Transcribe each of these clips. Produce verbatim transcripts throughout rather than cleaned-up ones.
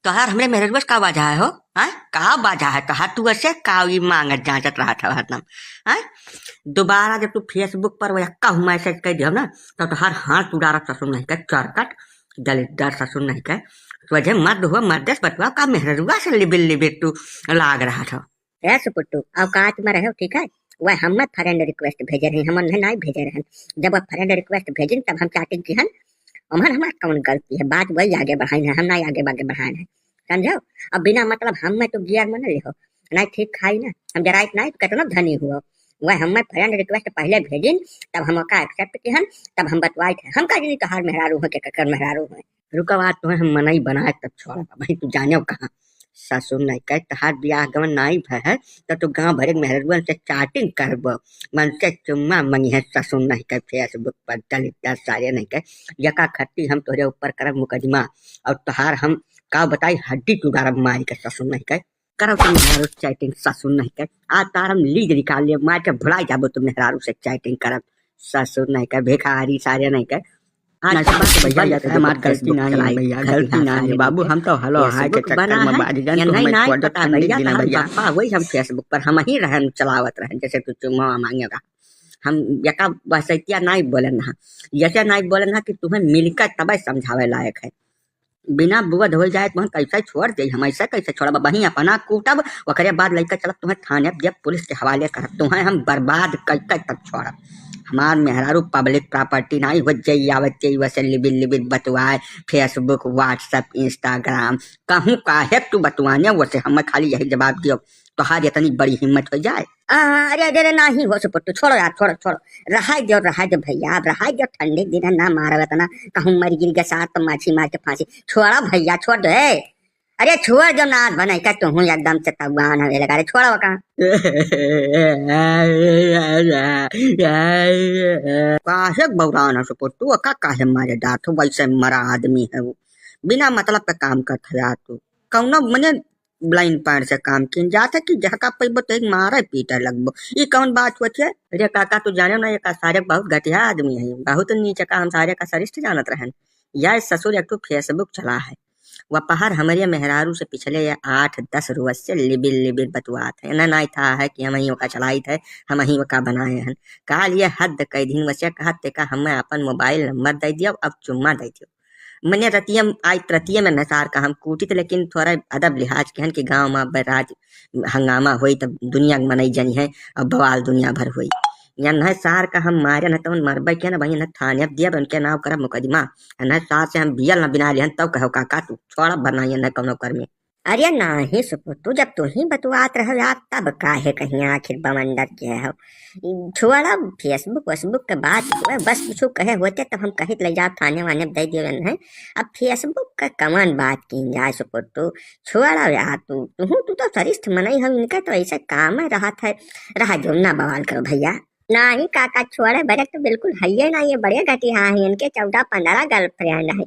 तोहार हमरे मेहररुआ से का बाझा है हो? हैं? का बाझा है तोहार? तू ऐसे का ई मांगत जांचत रहत हव हरदम? हैं? दोबारा जब तू Facebook पर वो एक्का message कर दियो ना, तो तोहार हाथ उड़ारब ससुर नहीं के, चरकट, दलिद्दर ससुर नहीं के। तुझे मर्द हुआ, मर्द से बतवा का मेहररुआ से लिबिर लिबिर तू लाग रहत हव? ए सुपुट्टू, औकात में रहो, ठीक है? वह हमें friend request भेजे रही, हम उन्हें नहीं भेजे रहन। जब वह friend request भेजिन, तब हम chatting किहन, हमन हमार कौन गलती है? बात वही आगे बढ़ाइन है, हम नहीं आगे, आगे बढ़ाइन है, समझो? अब बिना मतलब हम में तो गियर में न लिहो, नहीं ठीक खाई ना, हम जराइत नहीं तो कितना धनी हुआ। वह हमें friend request पहले भेजिन, तब हम ओका accept किहन, तब हम बतवाइत है। हम का जानी तोहार मेहरारू है के ककर मेहरारू है। रुका बात, तुम्हें हम मनई बनाए तब छोड़ा भाई, तू जाने कहाँ। ससुर नहीं कहे, तहार बियाह गवन नाई भय है, तो तू गांव भरे के मेहररुअन से chatting करबो, मन से चुम्मा मंगी है ससुर नहीं कहे, Facebook पर दलिद्दर सारे नहीं कहे, यका खट्टी हम तोहरे ऊपर करब मुकदमा, और तोहार हम का बताई हड्डी चुड़ारब मारी के ससुर नहीं कहे, करब तुम मेहरारू से chatting ससुर नहीं कहे, आज तार हम लीज निकाल लिए, मार के भुलाई जाबो तुम मेहरारू से chatting करब ससुर नहीं कहे, भिखारी सारे नहीं कहे। आज नहीं, के बाद भैया, भैया, ये तो हमार Facebook गलती नहीं है चलाई, भैया, खतिहा गलती नहीं है सारे बाबू, नहीं हम तो hello, ये hi के Facebook चक्कर बना में है, बाज गए, या तो नहीं, हमें नहीं छोड़ दो, पता ठंडी भैया, दिन है तहार भैया। पप्पा वही हम Facebook पर हम ही रहन चलावत रहन, जैसे तू चुम्मा मांगेगा। हम यका बसैतिया नहीं बोलन हा, यसे नहीं बोलन हा कि तुम्हें मिलकर तबे समझावे लायक है। बिना बोध हो जाए तो हम कैसे छोड़ दे, हम ऐसे कैसे छोड़ब? वहीं अपना कूटब, ओकरे बाद लइका चलब तुम्हें थाने, जब पुलिस के हवाले करब, तुम्हें हम बर्बाद कइके तब छोड़ब। हमार मेहरारू public property नहीं हो, जई आवत जई वसे लिबिर लिबिर बतुआए, Facebook, WhatsApp, Instagram, कहूँ काहे तू बतुआने वसे, हम खाली यही जवाब दियो, तोहार इतनी बड़ी हिम्मत हो जाए। आ, अरे, अरे, अरे, नाही हो सुपुट्टू, छोड़ो यार, छोड़ो, छोड़ो। रहाई दो, रहाई दो भैया, अब रहाई दो, ठंडी दिन है, ना मारो इतना, कहूँ मर गिर गया साथ तो माछी मार के फांसी। छोड़ो भैया, छोड़ दो, ए। अरे, छोड़ दो ना, बनाई का तू हूँ एकदम से तगवान हवे लगा रे, छोड़ो का। काहे बौरान है सुपुट्टू, का काहे मारे डांट हो, वैसे मरा आदमी है वो, बिना मतलब का काम करत है यार तू। कौनो मने line point से काम किन जात है कि जहका पैबो तो एक मारे पीटे लगबो। ई कौन बात होत है? अरे काका, तू जाने ना, ये का सारे बहुत घटिया आदमी है, बहुत नीचे का हम सारे का सरिष्ठ जानत रहन। यह ससुर एक ठो Facebook चला है, वह पहर हमरे मेहरारू से पिछले ये आठ दस रोज से लिबिर लिबिर बतुआत है। ना, ना था है कि हम ही ओका चलाइत है, हम ही ओका बनाए हैं। काल ये हद कई दिन वसे कहत ते का हमें अपन mobile number दे दियो, अब चुम्मा दे दियो। मने रतिया में, आई रतिया में नसार का हम कूटित, लेकिन थोड़ा अदब लिहाज के हन कि गाँव में अब राज हंगामा होई तब दुनिया के मनई जनी है, अब बवाल दुनिया भर होई। या न सार का हम मारे न तवन मरबे के न भाई, न थाने अब दिया उनके नाव करब मुकदमा। न सार से हम बियल न बिना लिहन तब कहो काका तू छोड़ा, बना ये न कौनो कर में। अरे नाही सुपुट्टू, जब तू ही बतुआत रहो यार, तब काहे कहीं आखिर बवंडर के हो? छोड़ा Facebook, Facebook के बात, बस कुछ कहे होते तब हम कहित ले जा थाने वाने दे दियो है। अब Facebook का कवन बात की जाए सुपुट्टू, छोड़ा यार तू, तू, तू तो सरिष्ठ मनई हो, इनका तो ऐसे काम है रहत है, रहा जो ना बवाल करो भैया। नाही काका, छोड़े बरे तो बिल्कुल हइये नाही है, बड़े घटिया है, इनके चौदह पन्द्रह girlfriend है।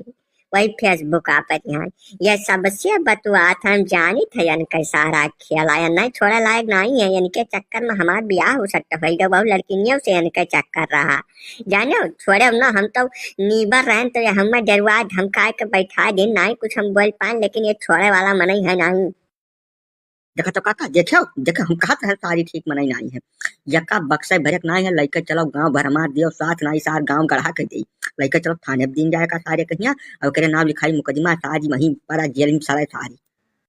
वही Facebook आप पर यहाँ ये सबसे बतुआत हम जानित है, इनके सारा खेला, या नहीं छोड़े लायक नहीं है, इनके चक्कर में हमार बियाह हो सकता है, जो बहुत लड़कियों से इनके चक्कर रहा, जानो छोड़े ना, हम तो नीबर रहन तो ये हमें डरवा धमका के बैठा दिन, नहीं कुछ हम बोल पाए, लेकिन ये छोड़े वाला मनई है नहीं। देखा तो काका, देखे, देखे, हम कहत रहे सारी ठीक मनई नाई है। यका बक्सा भरक नाई है, लइके चलो गांव भर मार दियो, साथ नाई सार गांव गढ़ा के देई। लइके चलो थाने दिन जाए का सारे कहिया, और करे नाम लिखाई मुकदमा, सारी वहीं परा जेल में सड़े सारी।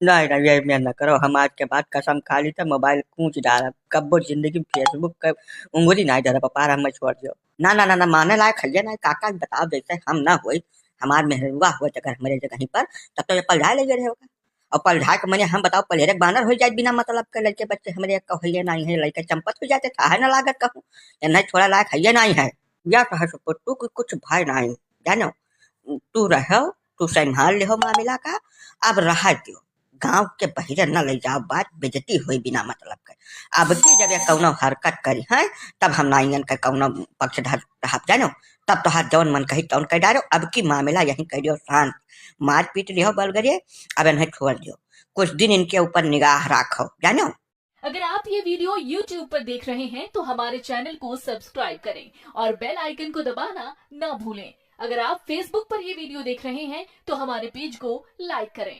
नहीं, नहीं, ये मैं न करो, हम आज के बाद कसम खा ली तो mobile कूच डालब, कब्बो जिंदगी में Facebook के उंगली नहीं धरब, पार हमें छोड़ दियो। ना, ना, ना, ना, माने लायक है ये नहीं, काका बताओ, जैसे हम ना होई, हमार मेहरुआ होत अगर हमरे जगह पर, तब तो ये पलझाए लगे रहे होगा। और पलझाए के मने हम बताओ, पलहेरे के बानर हो जाए बिना मतलब के, लड़के बच्चे हमरे एक कहले नहीं है, लड़के चंपत हो जाते, था है ना लागत कहूँ, ये नहीं छोड़ा लायक है ये नहीं है। या कहा सुपुट्टू कि कुछ भय नहीं, जानो, तू रहो, तू संभाल ले हो मामला का, अब रहा दियो, गांव के बहिरे न ले जाओ, बात बेइज्जती होई बिना मतलब के। अब की जब ये कौनो हरकत करी है, तब हम नाइयन के कौनो पक्ष धर रहब, जानो, तब तोहार जौन मन कही तौन कह डारो। अब की मामला यहीं कह दियो शांत, मारपीट लियो बलगरे, अब इन्हें छोड़ दियो, कुछ दिन इनके ऊपर निगाह राखो, जानो। अगर आप ये video YouTube पर देख रहे हैं तो हमारे channel को subscribe करें और bell icon को दबाना ना भूलें। अगर आप Facebook पर ये video देख रहे हैं तो हमारे page को like करें।